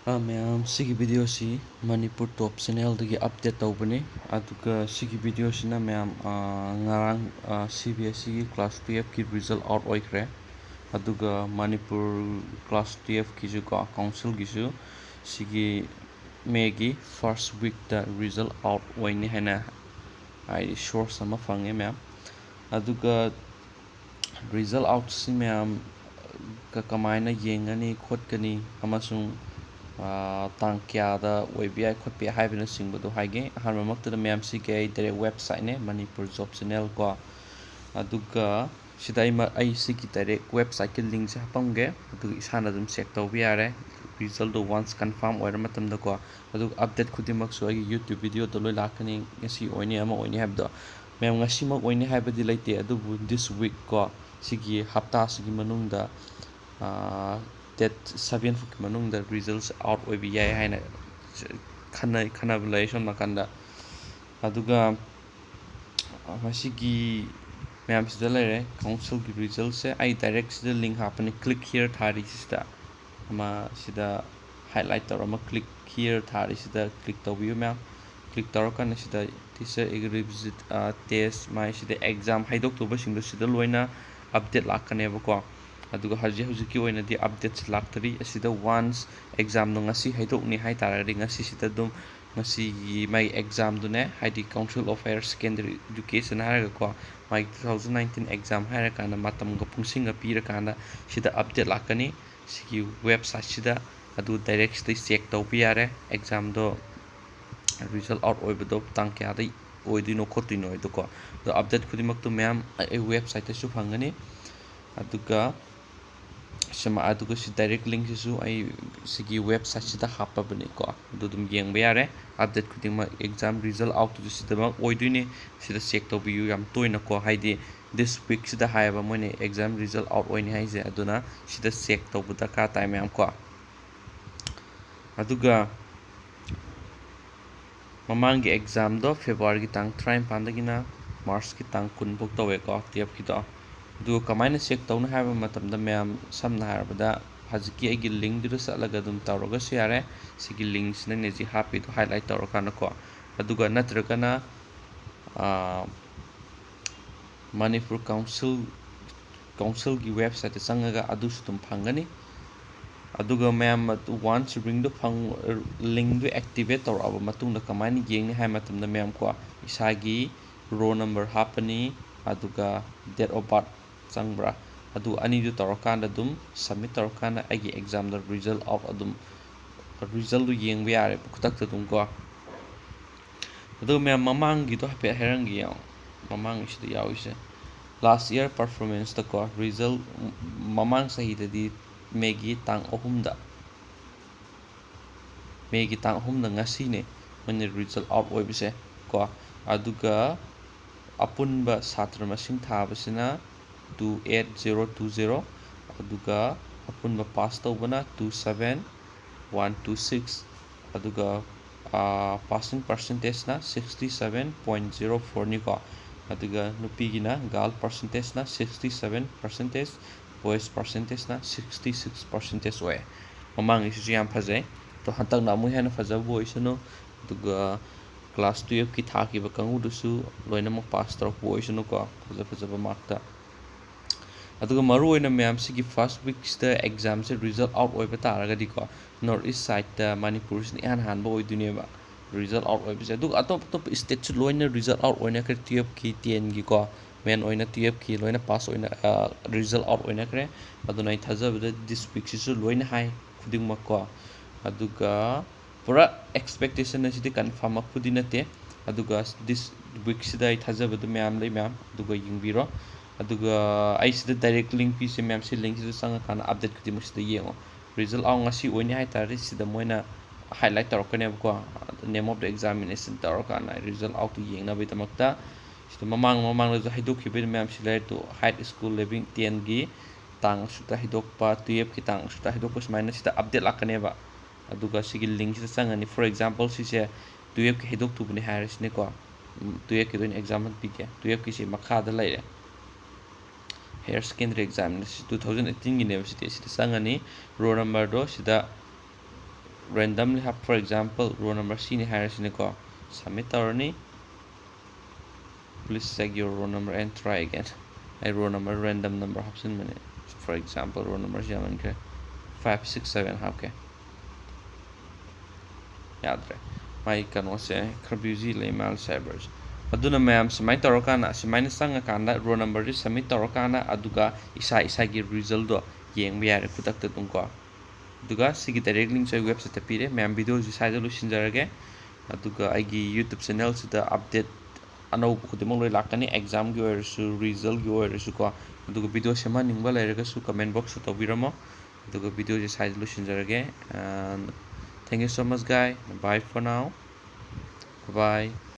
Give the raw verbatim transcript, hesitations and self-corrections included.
ꯑꯥ, ꯃꯌꯥꯝ, ꯁꯤꯒꯤ video ꯁꯤ ꯃꯅꯤꯄꯨꯔ ꯇꯣꯞ channel ꯗꯒꯤ update ꯇꯧꯕꯅꯤ꯫ ꯑꯗꯨꯒ ꯁꯤꯒꯤ video ꯁꯤꯅ ꯃꯌꯥꯝ, ꯑꯥ, ꯉꯔꯥꯡ, ꯑꯥ, C B S E ꯒꯤ class twelve ꯀꯤ result out ꯑꯣꯏꯈ꯭ꯔꯦ꯫ ꯑꯗꯨꯒ ꯃꯅꯤꯄꯨꯔ class twelve ꯀꯤꯁꯨ ꯀꯣ, council ꯒꯤꯁꯨ ꯁꯤꯒꯤ May ꯒꯤ first week ꯇ result out ꯑꯣꯏꯅꯤ ꯍꯥꯏꯅ ꯍꯥꯏꯗꯤ source ꯑꯃ ꯐꯪꯉꯦ ꯃꯌꯥꯝ꯫ ꯑꯗꯨꯒ result out ꯁꯤ ꯃꯌꯥꯝ ꯀ-, ꯀꯃꯥꯏꯅ ꯌꯦꯡꯒꯅꯤ ꯈꯣꯠꯀꯅꯤ ꯑꯃꯁꯨꯡ, ꯑꯥ, ꯇꯥꯡ ꯀꯌꯥꯗ ꯑꯣꯏꯕ ꯌꯥꯏ ꯈꯣꯠꯄ ꯌꯥꯏ ꯍꯥꯏꯕꯅꯆꯤꯡꯕꯗꯣ ꯍꯥꯏꯒꯦ꯫ ꯑꯍꯥꯟꯕꯃꯛꯇꯗ ꯃꯌꯥꯝ ꯁꯤꯒꯤ ꯑꯩ direct website ꯅꯦ, ꯃꯅꯤꯄꯨꯔ job channel ꯀꯣ꯫ ꯑꯗꯨꯒ ꯁꯤꯗ ꯑꯩ ꯃ-, ꯑꯩ ꯁꯤꯒꯤ direct website ꯀꯤ link ꯁꯦ ꯍꯥꯞꯄꯝꯒꯦ, ꯑꯗꯨꯒ ꯏꯁꯥꯅ ꯑꯗꯨꯝ check ꯇꯧꯕ ꯌꯥꯔꯦ, result ꯇꯣ once confirm ꯑꯣꯏꯔ ꯃꯇꯝꯗꯀꯣ꯫ ꯑꯗꯨꯒ update ꯈꯨꯗꯤꯡꯃꯛꯁꯨ ꯑꯩꯒꯤ YouTube video ꯗ ꯂꯣꯏ ꯂꯥꯛꯀꯅꯤ, ꯉꯁꯤ ꯑꯣꯏꯅꯤ ꯑꯃ ꯑꯣꯏꯅꯤ ꯍꯥꯏꯕꯗꯣ꯫ ꯃꯌꯥꯝ, ꯉꯁꯤꯃꯛ ꯑꯣꯏꯅꯤ ꯍꯥꯏꯕꯗꯤ ꯂꯩꯇꯦ, ꯑꯗꯨꯕꯨ this week ꯀꯣ, ꯁꯤꯒꯤ ꯍꯞꯇꯥꯁꯤꯒꯤ ꯃꯅꯨꯡꯗ, ꯑꯥ, date seven ꯐꯥꯎꯒꯤ ꯃꯅꯨꯡꯗ results out ꯑꯣꯏꯕ ꯌꯥꯏ ꯍꯥꯏꯅ ꯈꯟꯅ-, ꯈꯟꯅꯕ ꯂꯩ ꯁꯣꯝ ꯅꯥꯀꯟꯗ꯫ ꯑꯗꯨꯒ ꯃꯁꯤꯒꯤ ꯃꯌꯥꯝꯁꯤꯗ ꯂꯩꯔꯦ, council ꯒꯤ result ꯁꯦ꯫ ꯑꯩ direct ꯁꯤꯗ link ꯍꯥꯞꯄꯅꯤ, click here ꯊꯥꯔꯤꯁꯤꯗ꯫ ꯑꯃ ꯁꯤꯗ highlight ꯇꯧꯔ ꯑꯃ click here ꯊꯥꯔꯤꯁꯤꯗ click ꯇꯧꯕꯤꯌꯨ ꯃꯌꯥꯝ꯫ Click ꯇꯧꯔꯀꯥꯟꯗ ꯁꯤꯗ teacher revisit, ꯑ, test ꯃꯥꯏ ꯁꯤꯗ exam ꯍꯥꯏꯗꯣꯛꯇꯧꯕꯁꯤꯡꯗꯣ ꯁꯤꯗ ꯂꯣꯏꯅ update ꯂꯥꯛꯀꯅꯦꯕꯀꯣ꯫ ꯑꯗꯨꯒ ꯍꯧꯖꯤꯛ ꯍꯧꯖꯤꯛꯀꯤ ꯑꯣꯏꯅꯗꯤ update ꯁꯤ ꯂꯥꯛꯇꯔꯤ꯫ ꯑꯁꯤꯗ once exam ꯗꯣ ꯉꯁꯤ ꯍꯥꯏꯗꯣꯛꯅꯤ ꯍꯥꯏ ꯇꯥꯔꯒꯗꯤ ꯉꯁꯤꯁꯤꯗ ꯑꯗꯨꯝ ꯉꯁꯤꯒꯤ ꯃꯥꯒꯤ exam ꯗꯨꯅꯦ, ꯍꯥꯏꯗꯤ Council of Higher Secondary Education ꯍꯥꯏꯔꯒꯀꯣ, ꯃꯥꯒꯤ two thousand nineteen exam ꯍꯥꯏꯔꯀꯥꯟꯗ ꯃꯇꯝꯒ ꯄꯨꯡꯁꯤꯡꯒ ꯄꯤꯔꯀꯥꯟꯗ ꯁꯤꯗ update ꯂꯥꯛꯀꯅꯤ꯫ ꯁꯤꯒꯤ website ꯁꯤꯗ ꯑꯗꯨ direct ꯁꯤꯗꯩ check ꯇꯧꯕ ꯌꯥꯔꯦ꯫ Exam ꯗꯣ result out ꯑꯣꯏꯕꯗꯣ ꯇꯥꯡ ꯀꯌꯥꯗꯩ ꯑꯣꯏꯗꯣꯏꯅꯣ ꯈꯣꯠꯇꯣꯏꯅꯣ ꯍꯥꯏꯗꯣꯀꯣ꯫ ꯑꯗꯣ update ꯈꯨꯗꯤꯡꯃꯛꯇꯨ ꯃꯌꯥꯝ ꯑꯩ website ꯇꯁꯨ ꯐꯪꯒꯅꯤ꯫ ꯑꯗꯨꯒ ꯁꯤꯃ-, ꯑꯗꯨꯒ ꯁꯤ direct link ꯁꯤꯁꯨ ꯑꯩ ꯁꯤꯒꯤ website ꯁꯤꯗ ꯍꯥꯞꯄꯕꯅꯤꯀꯣ꯫ ꯑꯗꯨ ꯑꯗꯨꯝ ꯌꯦꯡꯕ ꯌꯥꯔꯦ꯫ Update ꯈꯨꯗꯤꯡꯃꯛ exam result out ꯇꯨꯁꯨ ꯁꯤꯗꯃꯛ ꯑꯣꯏꯗꯣꯏꯅꯤ꯫ ꯁꯤꯗ check ꯇꯧꯕꯤꯌꯨ ꯌꯥꯝ ꯇꯣꯏꯅꯀꯣ꯫ ꯍꯥꯏꯗꯤ this week ꯁꯤꯗ ꯍꯥꯏꯌꯦꯕ ꯃꯣꯏꯅ exam result out ꯑꯣꯏꯅꯤ ꯍꯥꯏꯁꯦ꯫ ꯑꯗꯨꯅ ꯁꯤꯗ check ꯇꯧꯕ ꯗꯔꯀꯥꯔ ꯇꯥꯏ ꯃꯌꯥꯝ ꯀꯣ꯫ ꯑꯗꯨꯒ ꯃꯃꯥꯡꯒꯤ exam ꯗꯣ February ꯒꯤ ꯇꯥꯡ ꯇꯔꯥꯅꯤꯄꯥꯟꯗꯒꯤꯅ March ꯀꯤ ꯇꯥꯡ ꯀꯨꯟ ꯐꯥꯎ ꯇꯧꯋꯦꯀꯣ, twelve ꯀꯤꯗꯣ꯫ ꯑꯗꯨꯒ ꯀꯃꯥꯏꯅ check ꯇꯧꯅꯤ ꯍꯥꯏꯕ ꯃꯇꯝꯗ ꯃꯌꯥꯝ ꯁꯝꯅ ꯍꯥꯏꯔꯕꯗ ꯍꯧꯖꯤꯛꯀꯤ ꯑꯩꯒꯤ ꯂꯤꯡꯗꯨꯗ ꯆꯠꯂꯒ ꯑꯗꯨꯝ ꯇꯧꯔꯒꯁꯨ ꯌꯥꯔꯦ꯫ ꯁꯤꯒꯤ ꯂꯤꯡꯁꯤꯅꯅꯦ ꯍꯧꯖꯤꯛ ꯍꯥꯞꯄꯤꯗꯣ highlight ꯇꯧꯔꯀꯥꯟꯗꯀꯣ꯫ ꯑꯗꯨꯒ ꯅꯠꯇ꯭ꯔꯒꯅ ꯃꯅꯤꯄꯨꯔ ꯀꯥꯎꯟꯁꯤꯜ ꯀꯥꯎꯟꯁꯤꯜꯒꯤ ꯋꯦꯕꯁꯥꯏꯠꯇ ꯆꯪꯉꯒ ꯑꯗꯨꯁꯨ ꯑꯗꯨꯝ ꯐꯪꯒꯅꯤ꯫ ꯑꯗꯨꯒ ꯃꯌꯥꯝ ꯑꯗꯨ once ꯂꯤꯡꯗꯣ ꯐꯪ ꯂꯤꯡꯗꯣ activate ꯇꯧꯔꯛꯑꯕ ꯃꯇꯨꯡꯗ ꯀꯃꯥꯏꯅ ꯌꯦꯡꯅꯤ ꯍꯥꯏꯕ ꯃꯇꯝꯗ ꯃꯌꯥꯝꯀꯣ, ꯏꯁꯥꯒꯤ roll number ꯍꯥꯞꯄꯅꯤ, ꯑꯗꯨꯒ date of birth ꯆꯪꯕ꯭ꯔꯥ, ꯑꯗꯨ ꯑꯅꯤꯗꯨ ꯇꯧꯔꯀꯥꯟꯗ ꯑꯗꯨꯝ submit ꯇꯧꯔꯀꯥꯟꯗ ꯑꯩꯒꯤ examꯗ result out ꯑꯗꯨꯝ resultꯗꯨ ꯌꯦꯡꯕ ꯌꯥꯔꯦꯕ ꯈꯨꯗꯛꯇ ꯑꯗꯨꯝ ꯀꯣ꯫ ꯑꯗꯨꯒ ꯃꯌꯥꯝ ꯃꯃꯥꯡꯒꯤꯗꯣ ꯍꯥꯏꯐꯦꯠ ꯍꯥꯏꯔꯝꯒꯦ ꯌꯦꯡꯉꯣ꯫ ꯃꯃꯥꯡꯒꯤꯁꯤꯗ ꯌꯥꯎꯔꯤꯁꯦ last year performanceꯇꯀꯣ, result ꯃꯃꯥꯡ ꯆꯍꯤꯗꯗꯤ ꯃꯦꯒꯤ ꯇꯥꯡ ꯑꯍꯨꯝꯗ ꯃꯦꯒꯤ ꯇꯥꯡ ꯑꯍꯨꯝꯗ ꯉꯁꯤꯅꯦ ꯃꯣꯏꯅ result out ꯑꯣꯏꯕꯁꯦ ꯀꯣ꯫ ꯑꯗꯨꯒ ꯑꯄꯨꯟꯕ ꯁꯥꯇ꯭ꯔ ꯃꯁꯤꯡ ꯊꯥꯕꯁꯤꯅ two eight zero two zero, ꯑꯗꯨꯒ ꯑꯄꯨꯟꯕ pass ꯇꯧꯕꯅ two seven one two six, ꯑꯗꯨꯒ passing percentageꯅ sixty seven point zero fourꯅꯤꯀꯣ꯫ ꯑꯗꯨꯒ ꯅꯨꯄꯤꯒꯤꯅ girl percentageꯅ sixty seven percentage, boys percentageꯅ sixty six percentage ꯑꯣꯏ꯫ ꯃꯃꯥꯡꯒꯤꯁꯤꯁꯨ ꯌꯥꯝ ꯐꯖꯩ꯫ ꯑꯗꯣ ꯍꯟꯗꯛꯅ ꯑꯃꯨꯛ ꯍꯦꯟꯅ ꯐꯖꯕ ꯑꯣꯏꯁꯅꯨ꯫ ꯑꯗꯨꯒ class twelveꯀꯤ ꯊꯥꯈꯤꯕ ꯀꯥꯡꯕꯨꯗꯨꯁꯨ ꯂꯣꯏꯅꯃꯛ pass ꯇꯧꯔꯛꯄ ꯑꯣꯏꯁꯅꯨꯀꯣ, ꯐꯖ ꯐꯖꯕ markꯇ꯫ ꯑꯗꯨꯒ ꯃꯔꯨꯑꯣꯏꯅ ꯃꯌꯥꯝꯁꯤꯒꯤ first weekꯁꯤꯗ examꯁꯦ result out ꯑꯣꯏꯕ ꯇꯥꯔꯒꯗꯤꯀꯣ, North East sideꯇ ꯃꯅꯤꯄꯨꯔꯁꯤꯅ ꯏꯍꯥꯟ ꯍꯥꯟꯕ ꯑꯣꯏꯗꯣꯏꯅꯦꯕ result out ꯑꯣꯏꯕꯁꯦ꯫ ꯑꯗꯨꯒ ꯑꯇꯣꯞ ꯑꯇꯣꯞꯄ stateꯁꯨ ꯂꯣꯏꯅ result out ꯑꯣꯏꯅꯈ꯭ꯔꯦ, twelveꯀꯤ, tenꯒꯤꯀꯣ, main ꯑꯣꯏꯅ twelveꯀꯤ ꯂꯣꯏꯅ pass ꯑꯣꯏꯅ result out ꯑꯣꯏꯅꯈ꯭ꯔꯦ꯫ ꯑꯗꯨꯅ ꯑꯩ ꯊꯥꯖꯕꯗ this weekꯁꯤꯁꯨ ꯂꯣꯏꯅ high ꯈꯨꯗꯤꯡꯃꯛꯀꯣ꯫ ꯑꯗꯨꯒ ꯄꯨꯔꯥ expectation ꯑꯁꯤꯗꯤ confirm ꯃꯛꯄꯨꯗꯤ ꯅꯠꯇꯦ꯫ ꯑꯗꯨꯒ this weekꯁꯤꯗ ꯑꯩ ꯊꯥꯖꯕꯗꯣ ꯃꯌꯥꯝ ꯂꯩ ꯃꯌꯥꯝ, ꯑꯗꯨꯒ ꯌꯦꯡꯕꯤꯔꯣ꯫ ꯑꯗꯨꯒ ꯑꯩ ꯁꯤꯗ direct link ꯄꯤꯁꯦ ꯃꯌꯥꯝ, ꯁꯤ linkꯁꯤꯗ ꯆꯪꯉꯀꯥꯟꯗ update ꯈꯨꯗꯤꯡꯃꯛꯁꯤꯗ ꯌꯦꯡꯉꯣ꯫ Result out ꯉꯁꯤ ꯑꯣꯏꯅꯤ ꯍꯥꯏꯇꯥꯔꯗꯤ ꯁꯤꯗ ꯃꯣꯏꯅ highlight ꯇꯧꯔꯛꯀꯅꯦꯕꯀꯣ, name of the examination ꯇꯧꯔꯀꯥꯟꯗ result outꯇꯨ ꯌꯦꯡꯅꯕꯒꯤꯗꯃꯛꯇ꯫ ꯁꯤꯗ ꯃꯃꯥꯡ ꯃꯃꯥꯡꯗꯁꯨ ꯍꯥꯏꯗꯣꯛꯈꯤꯕ ꯃꯌꯥꯝꯁꯤ ꯂꯩꯔꯦ꯫ ꯇꯨ high school leaving tenꯒꯤ ꯇꯥꯡ ꯑꯁꯨꯛꯇ ꯍꯥꯏꯗꯣꯛꯄ, twelveꯀꯤ ꯇꯥꯡ ꯑꯁꯨꯛꯇ ꯍꯥꯏꯗꯣꯛꯄ, ꯁꯨꯃꯥꯏꯅ ꯁꯤꯗ update ꯂꯥꯛꯀꯅꯦꯕ꯫ ꯑꯗꯨꯒ ꯁꯤꯒꯤ linkꯁꯤꯗ ꯆꯪꯉꯅꯤ꯫ For example ꯁꯤꯁꯦ twelveꯀꯤ ꯍꯥꯏꯗꯣꯛꯇꯨꯕꯅꯤ ꯍꯥꯏꯔꯁꯤꯅꯦꯀꯣ꯫ twelveꯀꯤꯗ ꯑꯣꯏꯅ example ꯄꯤꯒꯦ꯫ twelveꯀꯤꯁꯤ ꯃꯈꯥꯗ ꯂꯩꯔꯦ꯫ Higher Secondary Examination two thousand eighteen ꯒꯤꯅꯦꯕ ꯁꯤꯗꯤ꯫ ꯁꯤꯗ ꯆꯪꯉꯅꯤ, roll number ꯗꯣ ꯁꯤꯗ randomly half, for example roll number ꯁꯤꯅꯤ ꯍꯥꯏꯔꯁꯤꯅꯦꯀꯣ, submit ꯇꯧꯔꯅꯤ꯫ Please check your roll number and try again. ꯑꯩ roll number random number ꯍꯥꯞꯆꯤꯟꯕꯅꯦ꯫ For example roll number ꯁꯤ ꯌꯥꯝꯃꯟꯈ꯭ꯔꯦ, five six seven ꯍꯥꯞꯀꯦ꯫ ꯌꯥꯗ꯭ꯔꯦ꯫ ꯃꯥꯏ ꯀꯩꯅꯣꯁꯦ ꯈꯔ busy ꯂꯩ ꯃꯥꯜꯂꯦ server ꯁꯦ꯫ ꯑꯗꯨꯅ ꯃꯌꯥꯝ ꯁꯨꯃꯥꯏꯅ ꯇꯧꯔꯀꯥꯟꯗ, ꯁꯨꯃꯥꯏꯅ ꯆꯪꯉꯀꯥꯟꯗ roll number ꯁꯤ submit ꯇꯧꯔꯀꯥꯟꯗ, ꯑꯗꯨꯒ ꯏꯁꯥ ꯏꯁꯥꯒꯤ result ꯇꯣ ꯌꯦꯡꯕ ꯌꯥꯔꯦ ꯈꯨꯗꯛꯇ ꯑꯗꯨꯝ ꯀꯣ꯫ ꯑꯗꯨꯒ ꯁꯤꯒꯤ direct link ꯁꯦ ꯑꯩ website ꯇ ꯄꯤꯔꯦ꯫ ꯃꯌꯥꯝ video ꯁꯤ ꯁ꯭ꯋꯥꯏꯗ ꯂꯣꯏꯁꯤꯟꯖꯔꯒꯦ꯫ ꯑꯗꯨꯒ ꯑꯩꯒꯤ YouTube channel ꯁꯤꯗ update ꯑꯅꯧꯕ ꯈꯨꯗꯤꯡꯃꯛ ꯂꯣꯏ ꯂꯥꯛꯀꯅꯤ, exam ꯒꯤ ꯑꯣꯏꯔꯁꯨ, result ꯀꯤ ꯑꯣꯏꯔꯁꯨ ꯀꯣ꯫ ꯑꯗꯨꯒ video ꯁꯦꯝꯍꯟꯅꯤꯡꯕ ꯂꯩꯔꯒꯁꯨ comment box ꯇ ꯇꯧꯕꯤꯔꯝꯃꯣ꯫ ꯑꯗꯨꯒ video ꯁꯦ ꯁ꯭ꯋꯥꯏꯗ ꯂꯣꯏꯁꯤꯟꯖꯔꯒꯦ꯫ And thank you so much, guy. Bye for now. Bye bye.